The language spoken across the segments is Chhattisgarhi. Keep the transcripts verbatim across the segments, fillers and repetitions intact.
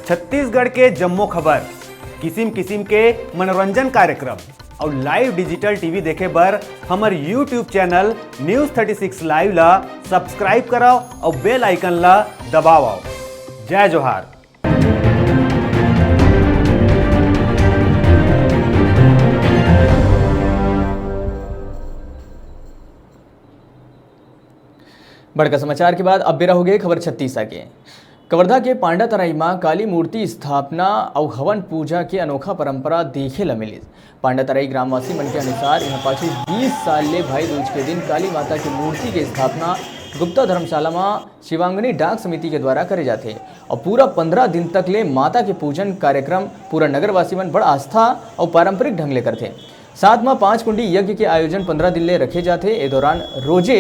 छत्तीसगढ़ के जम्मो खबर, किसिम किसिम के मनोरंजन कार्यक्रम अउ live digital T V देखे बर हमर YouTube channel News thirty six Live ला subscribe करव अउ bell icon ला दबावव। जय जोहार। बड़का समाचार के बाद अब बेरा हो गए खबर छत्तीसा के। कवर्धा के पांडा तराई मां काली मूर्ति स्थापना अउ हवन पूजा के अनोखा परंपरा देखे ल मिलिस। पांडा तराई ग्रामवासी मन के अनुसार, इहां पाछू बीस साल ले भाई दूज के दिन काली माता के मूर्ति के स्थापना गुप्ता धर्मशाला मां शिवांगनी डाक समिति के द्वारा करे जाथे अउ पूरा पंद्रह दिन तक ले माता के पूजन कार्यक्रम पूरा नगरवासी मन बड़ आस्था अउ पारंपरिक ढंग ले करथे। साथ म पांच कुंडी यज्ञ के आयोजन पंद्रह दिन ले रखे जाथे। ए दौरान रोजे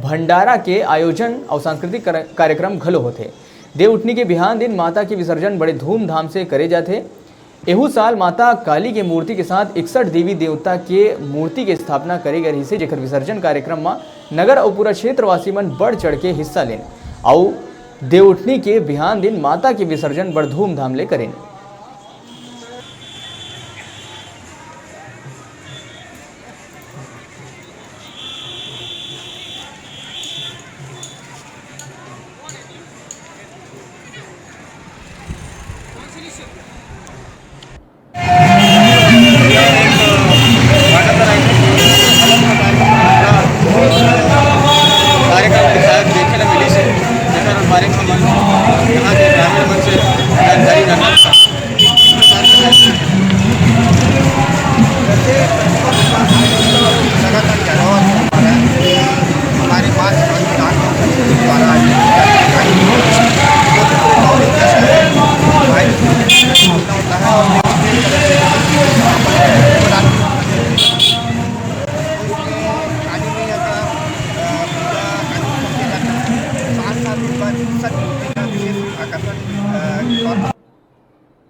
भंडारा के आयोजन अउ सांस्कृतिक कर-, कार्यक्रम घलो होथे। देवउठनी के बिहान दिन माता के विसर्जन बड़े धूमधाम से करे जाथे। एहू साल माता काली के मूर्ति के साथ इकसठ देवी देवता के मूर्ति के स्थापना करे गए रहिसे, जेकर विसर्जन कार्यक्रम म नगर अउ पूरा क्षेत्रवासी मन बढ़ चढ़ के हिस्सा लेन अउ देवउठनी के बिहान दिन माता के विसर्जन बड़ धूमधाम ले करेन। कार्यक्रम के तहत देखे ल मिलिस हे, जेकर बारे में हमन यहाँ के ग्रामीण मन से जानकारी करना चाहत हन। लगातार ग्यारहवाँ हमारे पास संविधान द्वारा आयोजित किया गया है।